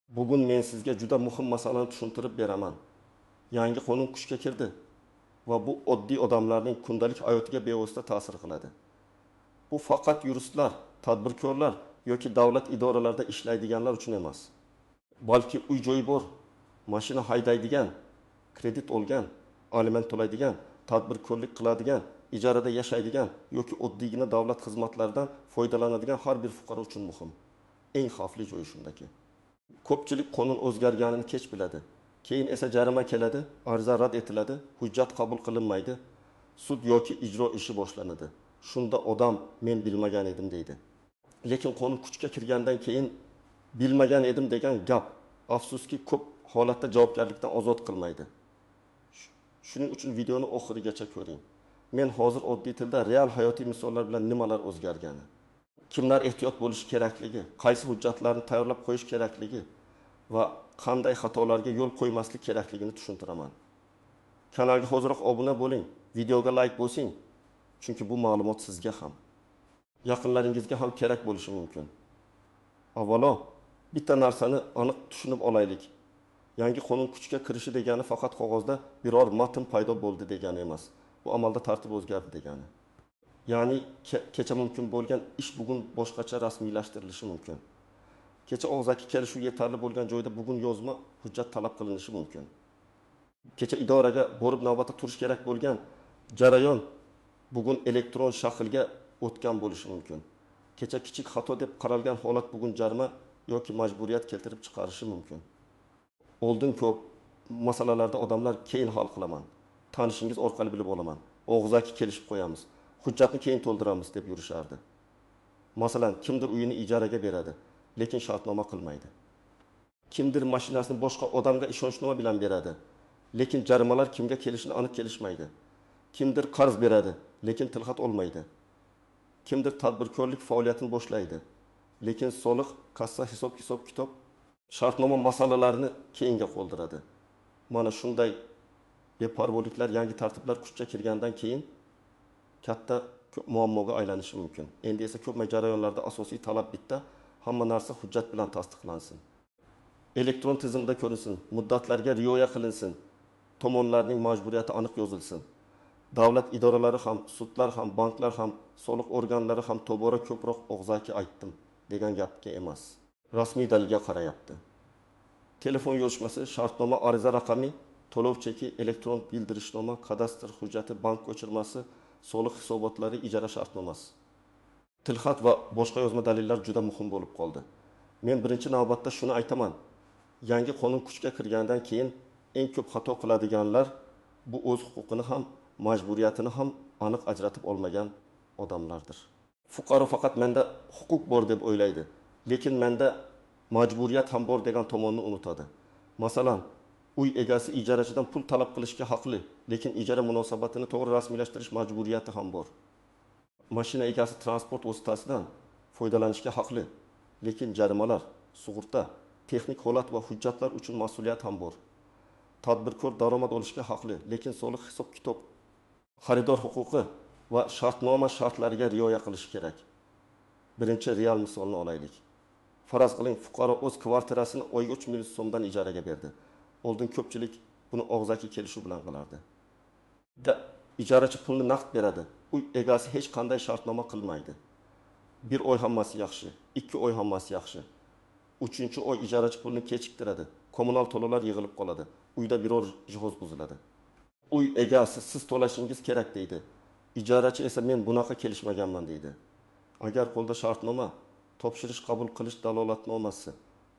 Bugun men sizga juda muhim masalani tushuntirib beraman. Yangi qonun kuchga kirdi va bu oddiy odamlarning kundalik hayotiga bevosita ta'sir qiladi. Bu faqat yuristlar, tadbirkorlar yoki davlat idoralarida ishlaydiganlar uchun emas. Balki uy-joyi bor, mashina haydaydigan, kredit olgan, aliment to'laydigan, tadbirkorlik qiladigan, ijarada yashaydigan yoki oddiygina davlat xizmatlaridan foydalanadigan har bir fuqaro uchun muhim. Eng xavfli joyi shundaki, ko'pchilik qonun o'zgarganini kech biladi. Keyin esa jarima keladi, ariza rad etiladi, hujjat qabul qilinmaydi, sud yoki ijro ishi boshlanadi. Shunda odam men bilmagan edim deydi. Lekin qonun kuchga kirgandan keyin bilmagan edim degan gap afsuski ko'p holatda javobgarlikdan ozod qilmaydi. Shuning uchun videoni oxirigacha ko'ring. Men hozir oddiy tilda real hayotiy misollar bilan nimalar o'zgargani, kimlar ehtiyot bo'lishi kerakligi, qaysi hujjatlarni tayyorlab qo'yish kerakligi va qanday xatolarga yo'l qo'ymaslik kerakligini tushuntiraman. Kanalga hoziroq obuna bo'ling, videoga like bosing, chunki bu ma'lumot sizga ham, yaqinlaringizga ham kerak bo'lishi mumkin. Avvalo, bitta narsani aniq tushunib olaylik. Yangi qonun kuchga kirishi degani faqat qog'ozda biror matn paydo bo'ldi degani emas. Bu amalda tartib o'zgardi degani. Ya'ni kecha mumkin bo'lgan ish bugun boshqacha rasmiylashtirilishi mumkin. Kecha og'zaki kelishuv yetarli bo'lgan joyda bugun yozma hujjat talab qilinishi mumkin. Kecha idoraga borib navbatda turish kerak bo'lgan jarayon bugun elektron shaklga o'tgan bo'lishi mumkin. Kecha kichik xato deb qaralgan holat bugun jarima yoki majburiyat keltirib chiqarishi mumkin. Oldin ko'p masalalarda odamlar keyin hal qilaman, tanishingiz orqali bilib olaman, og'zaki kelishib qo'yamiz, hujjatni keyin to'ldiramiz deb yurishardi. Masalan, kimdir uyini ijaraga beradi, lekin shartnoma qilmaydi. Kimdir mashinasini boshqa odamga ishonchnoma bilan beradi, lekin jarimalar kimga kelishini aniq kelishmaydi. Kimdir qarz beradi, lekin tilxat olmaydi. Kimdir tadbirkorlik faoliyatini boshlaydi, lekin soliq, kassa, hisob kitob, shartnoma masalalarini keyinga qoldiradi. Mana shunday beparvoliklar yangi tartiblar kuchga kirgandan keyin katta muammoga aylanishi mumkin. Endi esa ko'p jarayonlarda asosiy talab bitta: hamma narsa hujjat bilan tasdiqlansin. Elektron tizimda ko'rinsin, muddatlarga rioya qilinsin, tomonlarning majburiyati aniq yozilsin. Davlat idoralari ham, sudlar ham, banklar ham, soliq organlari ham tobora ko'proq og'zaki aytdim degan gapga emas, rasmiy dalilga qarayapti. Telefon yo'lishmasi, shartnoma, ariza raqami, to'lov cheki, elektron bildirishnoma, kadastr hujjati, bank ko'chirmasi, soliq hisobotlari, ijara shartnomasi. Tilxat va boshqa yozma dalillar juda muhim bo'lib qoldi. Men birinchi navbatda shuni aytaman. Yangi qonun kuchga kirgandan keyin eng ko'p xato qiladiganlar bu o'z huquqini ham, majburiyatini ham aniq ajratib olmagan odamlardir. Fuqaro faqat menda huquq bor deb o'ylaydi, lekin menda majburiyat ham bor degan tomonni unutadi. Masalan, uy egasi ijarachidan pul talab qilishga haqli, lekin ijara munosabatini to'g'ri rasmiylashtirish majburiyati ham bor. Mashina egasi transport vositasidan foydalanishga haqli, lekin jarimalar, sug'urta, texnik holat va hujjatlar uchun mas'uliyat ham bor. Tadbirkor daromad olishga haqli, lekin soliq, hisob-kitob, xaridor huquqi va shartnoma shartlariga rioya qilish kerak. Birinchi real misolni olaylik. Faraz qiling, fuqaro o'z kvartirasini oyiga 3 million so'mdan ijaraga berdi. Oldin ko'pchilik buni og'zaki kelishuv bilan qilardi. Ijarachi pulni naqd beradi. Uy egasi hech qanday shartnoma qilmaydi. Bir oy hammasi yaxshi, 2 oy hammasi yaxshi. 3-oy ijarachi pulni kechiktiradi. Kommunal to'lovlar yig'ilib qoladi. Uyda biror jihoz buziladi. Uy egasi siz to'lashingiz kerak deydi. Ijarachi esa men bunaqa kelishmaganman deydi. Agar qo'lda shartnoma, topshirish qabul qilish dalolatnomasi,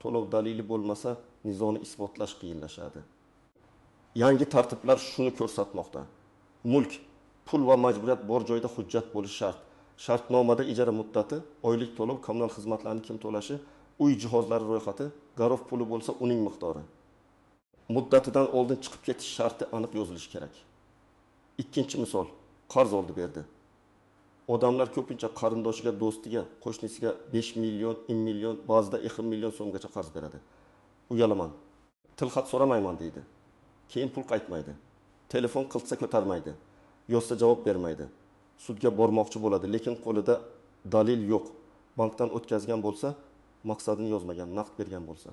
to'lov dalili bo'lmasa, nizoni isbotlash qiyinlashadi. Yangi tartiblar shuni ko'rsatmoqda. Mulk, pul va majburiyat bor joyda hujjat bo'lishi shart. Shartnomada ijara muddati, oylik to'lov, kommunal xizmatlarni kim to'lashi, uy jihozlari ro'yxati, garov puli bo'lsa uning miqdori. Muddatidan oldin chiqib ketish sharti aniq yozilishi kerak. Ikkinchi misol, qarz oldi berdi. Odamlar ko'pincha qarindoshiga, do'stiga, qo'shnisiga 5 million, 10 million, ba'zida 2 million so'mgacha qarz beradi. Uyalaman, tilxat so'ramayman deydi. Keyin pul qaytmaydi. Telefon qilsa ko'tarmaydi, yozsa javob bermaydi. Sudga bormoqchi bo'ladi, lekin qo'lida dalil yo'q. Bankdan o'tkazgan bo'lsa, maqsadini yozmagan, naqd bergan bo'lsa.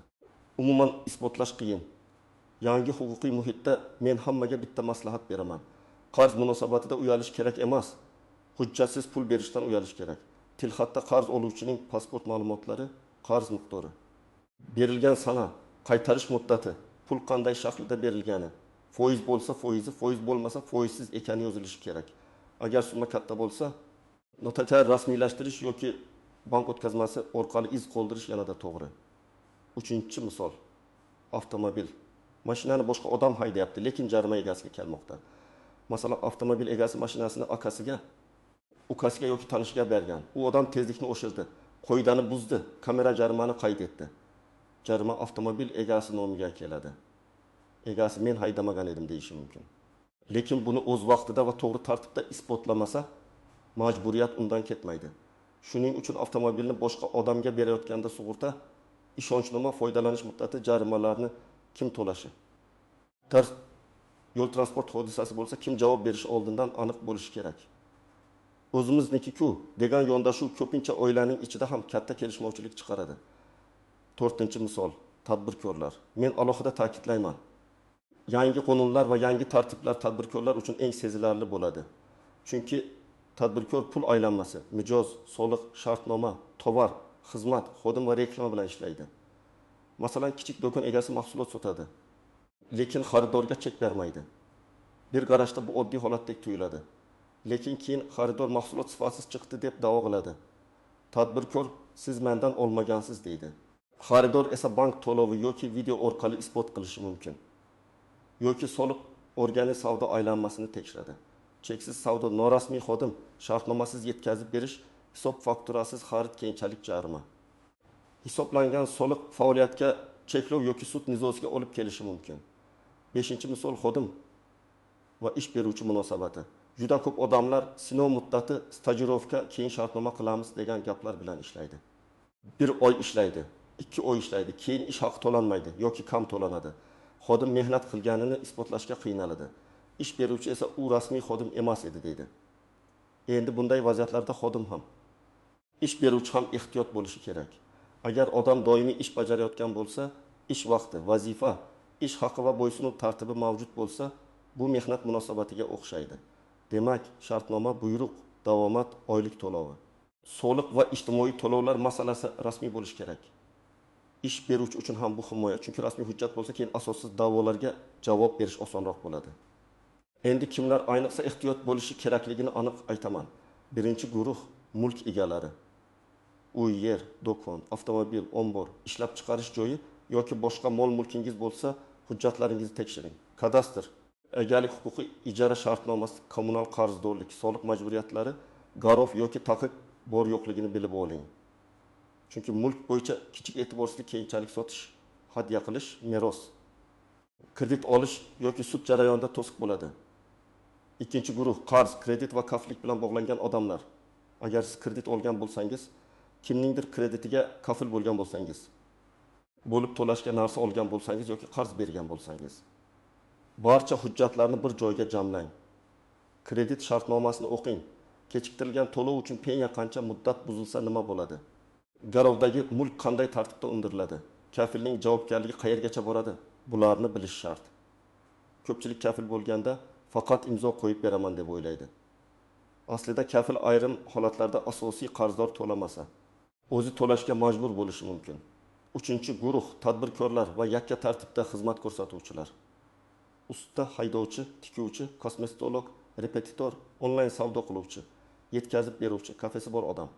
umuman isbotlash qiyin. Yangi huquqiy muhitda men hammaga bitta maslahat beraman. Qarz munosabatida uyalish kerak emas. Hujjatsiz pul berishdan uyalish kerak. Tilxatda qarz oluvchining pasport ma'lumotlari, qarz miqdori, berilgan sana, qaytarish muddati, pul qanday shaklda berilgani, foiz bo'lsa foizi, foiz bo'lmasa foizsiz ekani yozilishi kerak. Agar summa katta bo'lsa, notarial rasmiylashtirish yoki bank o'tkazmasi orqali iz qoldirish yanada to'g'ri. Uchinchi misol, avtomobil. Mashinani boshqa odam haydayapti, lekin jarima egasiga kelmoqda. Masalan, avtomobil egasi mashinasini akasiga, ukasiga yoki tanishiga bergan. U odam tezlikni oshirdi, qoidani buzdi, kamera jarimani qayd etdi. Jarima avtomobil egasi nomiga keladi. Egasi men haydamagan edim deyishi mumkin. Lekin buni o'z vaqtida va to'g'ri tartibda isbotlamasa, majburiyat undan ketmaydi. Shuning uchun avtomobilni boshqa odamga berayotganda sug'urta, ishonchnoma, foydalanish muddati, jarimalarni kim to'lashi, yo'l transport hodisasi bo'lsa kim javob berishi oldindan aniq bo'lishi kerak. O'zimizniki-ku degan yondashuv ko'pincha oilaning ichida ham katta kelishmovchilik chiqaradi. To'rtinchi misol, tadbirkorlar. Men alohida ta'kidlayman. Yangi qonunlar va yangi tartiblar tadbirkorlar uchun eng sezilarli bo'ladi. Chunki tadbirkor pul aylanmasi, mijoz, soliq, shartnoma, tovar, xizmat, xodim va reklama bilan ishlaydi. Masalan, kichik do'kon egasi mahsulot sotadi, lekin xaridorga chek bermaydi. Bir qarashda bu oddiy holatdek tuyuladi. Lekin keyin xaridor mahsulot sifatsiz chiqdi deb da'vo qiladi. Tadbirkor siz mendan olmagansiz deydi. Xaridor esa bank to'lovi yoki video orqali isbot qilishi mumkin. Yoki soliq organi savdo aylanmasini tekshiradi. Cheksiz savdo, norasmiy xodim, shartnomasiz yetkazib berish, hisob fakturasiz xarid, keyinchalik jarima. Hisoblangan soliq faoliyatga cheklov yoki sud nizosiga olib kelishi mumkin. Beshinchi misol, xodim va ish beruvchi munosabati. Juda ko'p odamlar sinov muddati, stajirovka, keyin shartnoma qilamiz degan gaplar bilan ishlaydi. Bir oy ishlaydi, 2 oy ishlaydi, keyin ish haqi to'lanmaydi yoki kam to'lanadi. Xodim mehnat qilganini isbotlashga qiynaladi. Ish beruvchi esa u rasmiy xodim emas edi deydi. Endi bunday vaziyatlarda xodim ham, ish beruvchi ham ehtiyot bo'lishi kerak. Agar odam doimiy ish bajarayotgan bo'lsa, ish vaqti, vazifa, ish haqi va bo'ysunuv tartibi mavjud bo'lsa, bu mehnat munosabatiga o'xshaydi. Demak, shartnoma, buyruq, davomat, oylik to'lovi. Soliq va ijtimoiy to'lovlar masalasi rasmiy bo'lishi kerak. Ish beruvchi uchun ham bu himoya, chunki rasmiy hujjat bo'lsa, keyin asossiz da'volarga javob berish osonroq bo'ladi. Endi kimlar ayniqsa ehtiyot bo'lishi kerakligini aniq aytaman. Birinchi guruh mulk egalari. Uy, yer, do'kon, avtomobil, ombor, ishlab chiqarish joyi yoki boshqa mol-mulkingiz bo'lsa, hujjatlaringizni tekshiring. Kadastr, egalik huquqi, ijara shartnomasi, kommunal qarzdorlik, soliq majburiyatlari, garov yoki taqiq bor yo'qligini bilib oling. Chunki mulk bo'yicha kichik e'tiborsizlik keyinchalik sotish, hadya qilish, meros, kredit olish yoki sud jarayonida to'siq bo'ladi. Ikkinchi guruh qarz, kredit va kafillik bilan bog'langan odamlar. Agar siz kredit olgan bo'lsangiz, kimningdir kreditiga kafil bo'lgan bo'lsangiz, bo'lib to'lashga narsa olgan bo'lsangiz yoki qarz bergan bo'lsangiz, barcha hujjatlarni bir joyga jamlang. Kredit shartnomasini o'qing. Kechiktirilgan to'lov uchun penya qancha muddat buzilsa nima bo'ladi? Garovdagi mulk qanday tartibda undiriladi? Kafilning javobgarligi qayergacha boradi? Bularni bilish shart. Ko'pchilik kafil bo'lganda faqat imzo qo'yib beraman deb o'ylaydi. Aslida kafil ayrim holatlarda asosiy qarzdor to'lamasa, o'zi to'lashga majbur bo'lishi mumkin. Uchinchi guruh tadbirkorlar va yakka tartibda xizmat ko'rsatuvchilar. Usta, haydovchi, tikuvchi, kosmetolog, repetitor, onlayn savdo qiluvchi, yetkazib beruvchi, kafesi bor odam,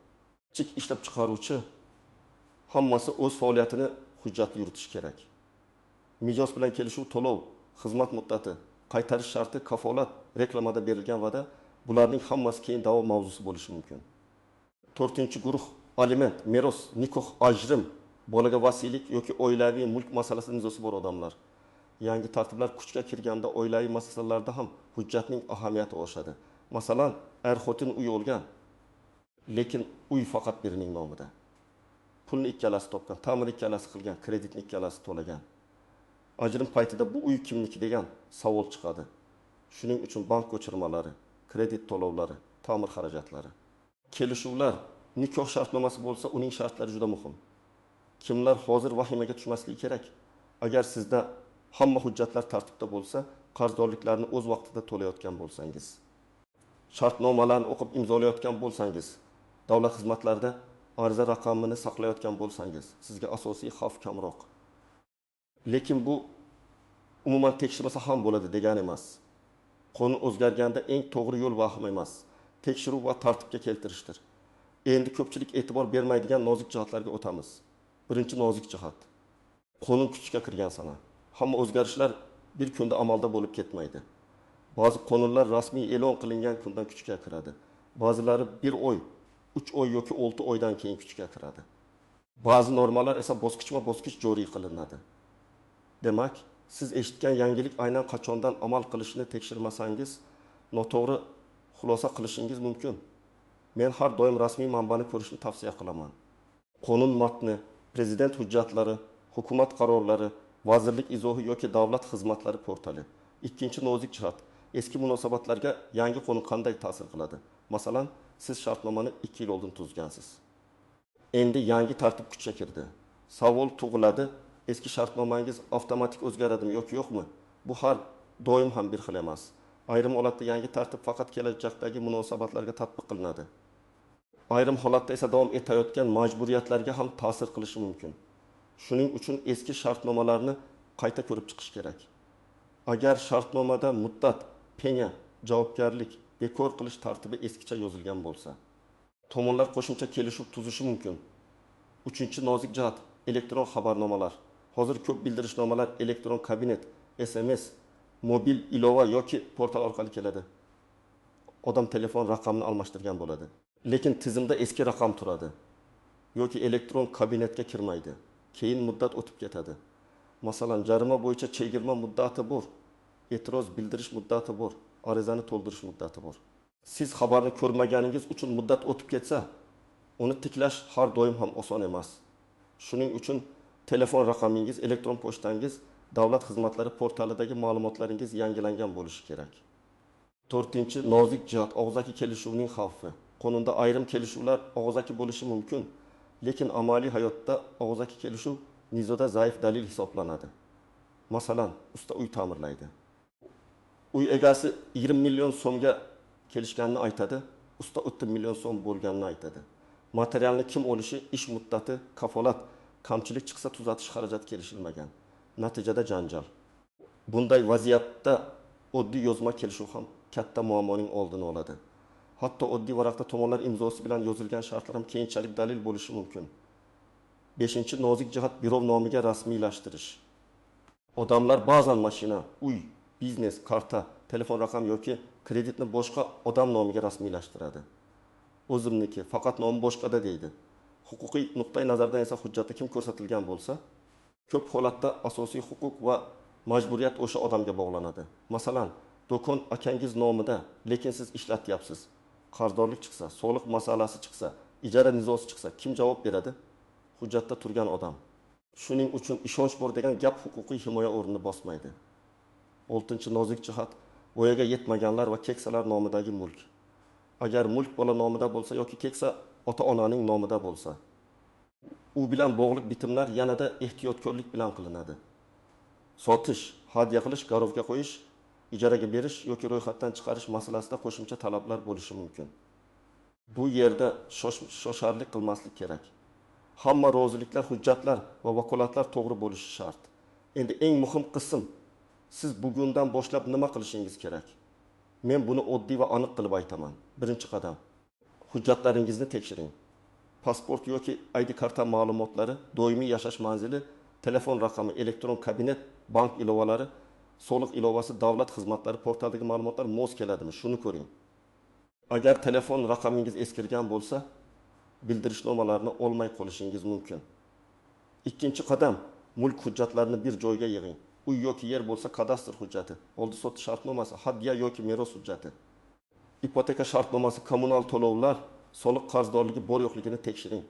kichik ishlab chiqaruvchi, hammasi o'z faoliyatini hujjatli yuritishi kerak. Mijoz bilan kelishuv, to'lov, xizmat muddati, qaytarish sharti, kafolat, reklamada berilgan va'da, bularning hammasi keyin da'vo mavzusi bo'lishi mumkin. To'rtinchi guruh aliment, meros, nikoh, ajrim, bolaga vasiylik yoki oilaviy mulk masalasida nizosi bor odamlar. Yangi tartiblar kuchga kirganda oilaviy masalalarda ham hujjatning ahamiyati oshadi. Masalan, er-xotin uy olgan, lekin uy faqat birining nomida. Pulni ikkalasi topgan, ta'mir ikkalasi qilgan, kreditni ikkalasi to'lagan. Ajrim paytida bu uy kimniki degan savol chiqadi. Shuning uchun bank ko'chirmalari, kredit to'lovlari, ta'mir xarajatlari, kelishuvlar, nikoh shartnomasi bo'lsa, uning shartlari juda muhim. Kimlar hozir vahimaga tushmasligi kerak? Agar sizda hamma hujjatlar tartibda bo'lsa, qarzdorliklarni o'z vaqtida to'layotgan bo'lsangiz, shartnomalarni o'qib imzolayotgan bo'lsangiz, davlat xizmatlarida ariza raqamini saqlayotgan bo'lsangiz, sizga asosiy xavf kamroq. Lekin bu umuman tekshirmasa ham bo'ladi degani emas. Qonun o'zgarganda eng to'g'ri yo'l vahima emas, tekshiruv va tartibga keltirishdir. Endi ko'pchilik e'tibor bermaydigan nozik jihatlarga o'tamiz. Birinchi nozik jihat. Qonun kuchga kirgan sana. Hamma o'zgarishlar bir kunda amalda bo'lib ketmaydi. Ba'zi qonunlar rasmiy e'lon qilingan kundan kuchga kiradi. Ba'zilari 1 oy, 3 oy yoki 6 oydan keyin kuchga kiradi. Ba'zi normalar esa bosqichma-bosqich joriy qilinadi. Demak, siz eshitgan yangilik aynan qachondan amal qilishini tekshirmasangiz, noto'g'ri xulosa qilishingiz mumkin. Men har doim rasmiy manbani ko'rishni tavsiya qilaman. Qonun matni, prezident hujjatlari, hukumat qarorlari, vazirlik izohi yoki davlat xizmatlari portali. Ikkinchi nozik jihat, eski munosabatlarga yangi qonun qanday ta'sir qiladi? Masalan, siz shartnomani 2 yil oldin tuzgansiz. Endi yangi tartib kuchga kirdi. Savol tug'iladi, eski shartnomangiz avtomatik o'zgaradimi yoki yo'qmi? Bu har doim ham bir xil emas. Ayrim holatda yangi tartib faqat kelajakdagi munosabatlarga tatbiq qilinadi. Ayrim holatda esa davom etayotgan majburiyatlarga ham ta'sir qilishi mumkin. Shuning uchun eski shartnomalarni qayta ko'rib chiqish kerak. Agar shartnomada muddat, penya, javobgarlik, bekor qilish tartibi eskicha yozilgan bo'lsa, tomonlar qo'shimcha kelishuv tuzishi mumkin. Uchinchi nozik jihat, elektron xabarnomalar. Hozir ko'p bildirishnomalar elektron kabinet, SMS, mobil ilova yoki portal orqali keladi. Odam telefon raqamini almashtirgan bo'ladi. Lekin tizimda eski raqam turadi yoki elektron kabinetga kirmaydi. Keyin muddat o'tib ketadi. Masalan, jarima bo'yicha chegirma muddati bor, e'tiroz bildirish muddati bor, arizani to'ldirish muddati bor. Siz xabarni ko'rmaganingiz uchun muddat o'tib ketsa, uni tiklash har doim ham oson emas. Shuning uchun telefon raqamingiz, elektron pochtangiz, davlat xizmatlari portalidagi ma'lumotlaringiz yangilangan bo'lishi kerak. To'rtinchi nozik jihat, og'zaki kelishuvning xavfi. Qonunda ayrim kelishuvlar og'zaki bo'lishi mumkin, lekin amaliy hayotda og'zaki kelishuv nizoda zaif dalil hisoblanadi. Masalan, usta uy ta'mirlaydi. Uy egasi 20 million so'mga kelishganini aytadi, usta 30 million so'm bo'lganini aytadi. Materialni kim olishi, ish muddati, kafolat, kamchilik chiqsa tuzatish xarajati kelishilmagan. Natijada janjal. Bunday vaziyatda oddiy yozma kelishuv ham katta muammoning oldini oladi. Hatto oddiy varaqda tomonlar imzosi bilan yozilgan shartlar ham keyinchalik dalil bo'lishi mumkin. Beshinchi nozik jihat, birov nomiga rasmiylashtirish. Odamlar ba'zan mashina, uy, biznes, karta, telefon raqam yoki kreditni boshqa odam nomiga rasmiylashtiradi. O'zimniki, faqat nomi boshqada deydi. Huquqiy nuqtai nazardan esa hujjatda kim ko'rsatilgan bo'lsa, ko'p holatda asosiy huquq va majburiyat o'sha odamga bog'lanadi. Masalan, do'kon akangiz nomida, lekin siz ishlatyapsiz. Qarzdorlik chiqsa, soliq masalasi chiqsa, ijara nizosi chiqsa, kim javob beradi? Hujjatda turgan odam. Shuning uchun ishonch bor degan gap huquqiy himoya o'rnini bosmaydi. Oltinchi nozik jihat, voyaga yetmaganlar va keksalar nomidagi mulk. Agar mulk bola nomida bo'lsa yoki keksa ota-onaning nomida bo'lsa, u bilan bog'liq bitimlar yanada ehtiyotkorlik bilan qilinadi. Sotish, hadya qilish, garovga qo'yish, ijaraga berish yoki ro'yxatdan chiqarish masalasida qo'shimcha talablar bo'lishi mumkin. Bu yerda shosharlik qilmaslik kerak. Hamma roziliklar, hujjatlar va vakolatlar to'g'ri bo'lishi shart. Endi eng muhim qism, siz bugundan boshlab nima qilishingiz kerak? Men buni oddiy va aniq qilib aytaman. Birinchi qadam, hujjatlaringizni tekshiring. Pasport yoki ID karta ma'lumotlari, doimiy yashash manzili, telefon raqami, elektron kabinet, bank ilovalari, soliq ilovasi, davlat xizmatlari portalidagi ma'lumotlar mos keladimi? Shuni ko'ring. Agar telefon raqamingiz eskirgan bo'lsa, bildirishnomalarni olmay qolishingiz mumkin. Ikkinchi qadam, mulk hujjatlarini bir joyga yig'ing. Uy yoki yer bo'lsa kadastr hujjati, oldi-sotdi shartnomasi, hadya yoki meros hujjati, ipoteka shartnomasi, kommunal to'lovlar, soliq qarzdorligi bor yo'qligini tekshiring.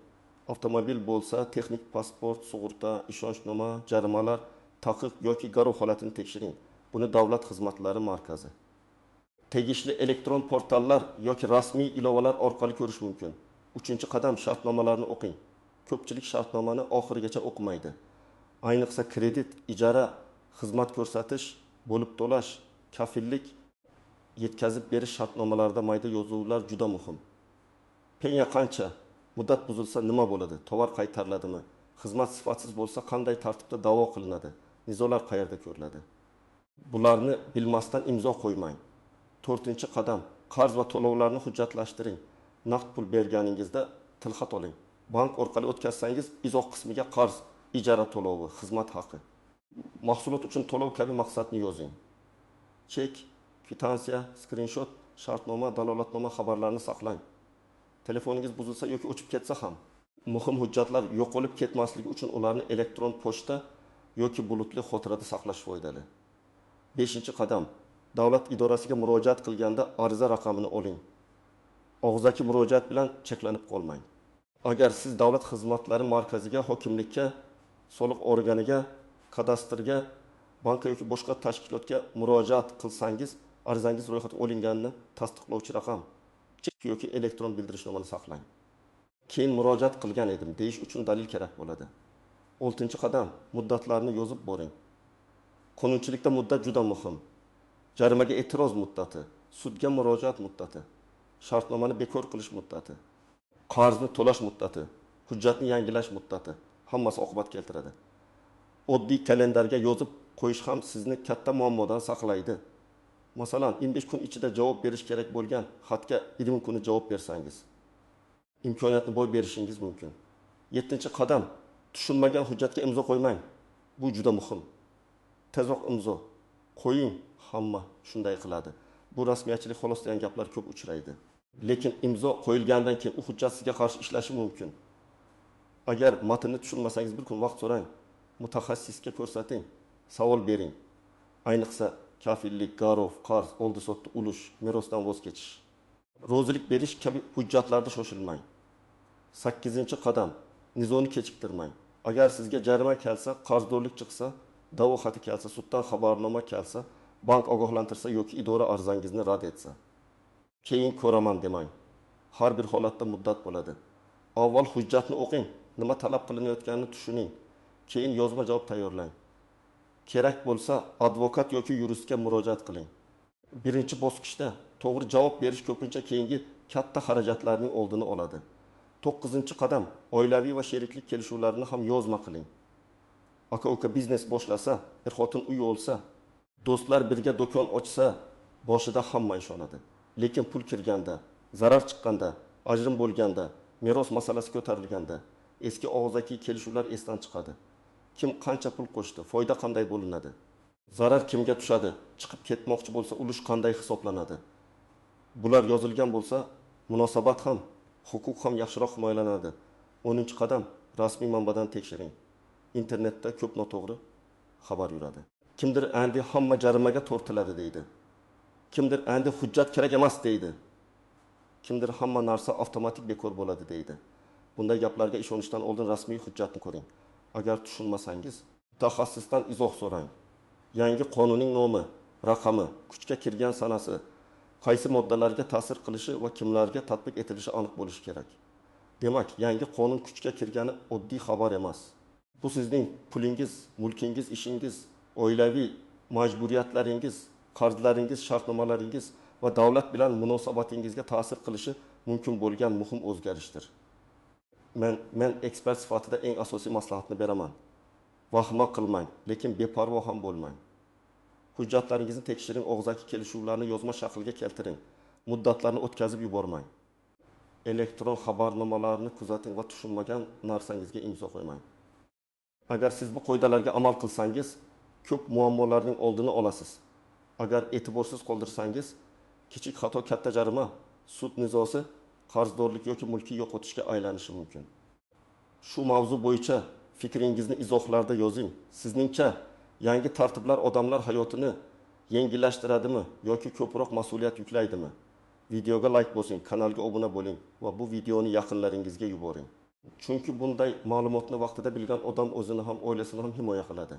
Avtomobil bo'lsa, texnik pasport, sug'urta, ishonchnoma, jarimalar, taqiq yoki garov holatini tekshiring. Buni davlat xizmatlari markazi, tegishli elektron portallar yoki rasmiy ilovalar orqali ko'rish mumkin. Uchinchi qadam, shartnomalarni o'qing. Ko'pchilik shartnomani oxirigacha o'qimaydi. Ayniqsa kredit, ijara, xizmat ko'rsatish, bo'lib to'lash, kafillik, yetkazib berish shartnomalarida mayda yozuvlar juda muhim. Penya qancha, muddat buzilsa nima bo'ladi, tovar qaytariladimi, xizmat sifatsiz bo'lsa qanday tartibda da'vo qilinadi, nizolar qayerda ko'riladi? Bularni bilmasdan imzo qo'ymang. To'rtinchi qadam: qarz va to'lovlarni hujjatlashtiring. Naqd pul berganingizda tilxat oling. Bank orqali o'tkazsangiz, izoh qismiga qarz, ijara to'lovi, xizmat haqi, mahsulot uchun to'lov kabi maqsadni yozing. Chek, kvitansiya, skrinshot, shartnoma, dalolatnoma xabarlarini saqlang. Telefoningiz buzilsa yoki o'chib ketsa ham muhim hujjatlar yo'qolib ketmasligi uchun ularni elektron pochta yoki bulutli xotirada saqlash foydali. Beshinchi qadam: davlat idorasiga murojaat qilganda ariza raqamini oling. Og'zaki murojaat bilan cheklanib qolmang. Agar siz davlat xizmatlari markaziga, hokimlikka, soliq organiga, kadastrga, bankka yoki boshqa tashkilotga murojaat qilsangiz, arizangiz ro'yxatga olinganini tasdiqlovchi raqam, chek yoki elektron bildirishnomani saqlang. Keyin murojaat qilgan edim deyish uchun dalil kerak bo'ladi. Oltinchi qadam: muddatlarni yozib boring. Qonunchilikda muddat juda muhim. Jarimaga e'tiroz muddati, sudga murojaat muddati, shartnomani bekor qilish muddati, qarzni to'lash muddati, hujjatni yangilash muddati hammasi oqibat keltiradi. Oddiy kalendarga yozib qo'yish ham sizni katta muammodan saqlaydi. Masalan, 15 kun ichida javob berish kerak bo'lgan xatga 20 kuni javob bersangiz, imkoniyatni boy berishingiz mumkin. Yettinchi qadam: tushunmagan hujjatga imzo qo'ymang. Bu juda muhim. Tezroq imzo qo'ying, hamma shunday qiladi. Bu rasmiyatchilik xolos degan gaplar ko'p uchraydi. Lekin imzo qo'yilgandan keyin u hujjat sizga qarshi ishlashi mumkin. Agar matnni tushunmasangiz bir kun vaqt so'rang, mutaxassisga ko'rsating, savol bering. Ayniqsa kafillik, garov, qarz, oldi-sotdi, ulush, merosdan voz kechish, rozilik berish kabi hujjatlarda shoshilmang. Sakkizinchi qadam: nizoni kechiktirmang. Agar sizga jarima kelsa, qarzdorlik chiqsa, da'vo xati kelsa, suddan xabarnoma kelsa, bank ogohlantirsa yoki idora arizangizni rad etsa, keyin ko'raman demang. Har bir holatda muddat bo'ladi. Avval hujjatni o'qing, nima talab qilinayotganini tushuning, keyin yozma javob tayyorlang. Kerak bo'lsa advokat yoki yuristga murojaat qiling. Birinchi bosqichda to'g'ri javob berish ko'pincha keyingi katta xarajatlarning oldini oladi. To'qqizinchi qadam: oilaviy va sheriklik kelishuvlarini ham yozma qiling. Aka-uka biznes boshlasa, er-xotin uy olsa, do'stlar birga do'kon ochsa, boshida hamma ishonadi. Lekin pul kirganda, zarar chiqqanda, ajrim bo'lganda, meros masalasi ko'tarilganda eski og'zaki kelishuvlar esdan chiqadi. Kim qancha pul qo'shdi, foyda qanday bo'linadi, zarar kimga tushadi, chiqib ketmoqchi bo'lsa ulush qanday hisoblanadi? Bular yozilgan bo'lsa, munosabat ham, huquq ham yaxshiroq himoyalanadi. 10-qadam: rasmiy manbadan tekshiring. Internetda ko'p noto'g'ri xabar yuradi. Kimdir endi hamma jarimaga tortiladi deydi. Kimdir endi hujjat kerak emas deydi. Kimdir hamma narsa avtomatik bekor bo'ladi deydi. Bunday gaplarga ishonishdan oldin rasmiy hujjatni ko'ring. Agar tushunmasangiz, mutaxassisdan izoh so'rang. Yangi qonunning nomi, raqami, kuchga kirgan sanasi, qaysi moddalarga ta'sir qilishi va kimlarga tatbiq etilishi aniq bo'lishi kerak. Demak, yangi qonun kuchga kirgani oddiy xabar emas. Bu sizning pulingiz, mulkingiz, ishingiz, oilaviy majburiyatlaringiz, qarzlaringiz, shartnomalaringiz va davlat bilan munosabatingizga ta'sir qilishi mumkin bo'lgan muhim o'zgarishdir. Men ekspert sifatida eng asosiy maslahatni beraman. Vahima qilmang, lekin beparvo ham bo'lmang. Hujjatlaringizni tekshiring, og'zaki kelishuvlarni yozma shaklga keltiring, muddatlarni o'tkazib yubormang. Elektron xabarnomalarni kuzating va tushunmagan narsangizga imzo qo'ymang. Agar siz bu qoidalarga amal qilsangiz, ko'p muammolarning oldini olasiz. Agar e'tiborsiz qoldirsangiz, kichik xato katta jarima, sud nizosi, qarzdorlik yoki mulkiy yo'qotishga aylanishi mumkin. Shu mavzu bo'yicha fikringizni izohlarda yozing. Sizningcha yangi tartiblar odamlar hayotini yengillashtiradimi yoki ko'proq mas'uliyat yuklaydimi? Videoga like bosing, kanalga obuna bo'ling va bu videoni yaqinlaringizga yuboring. Chunki bunday ma'lumotni vaqtida bilgan odam o'zini ham, oilasini ham himoya qiladi.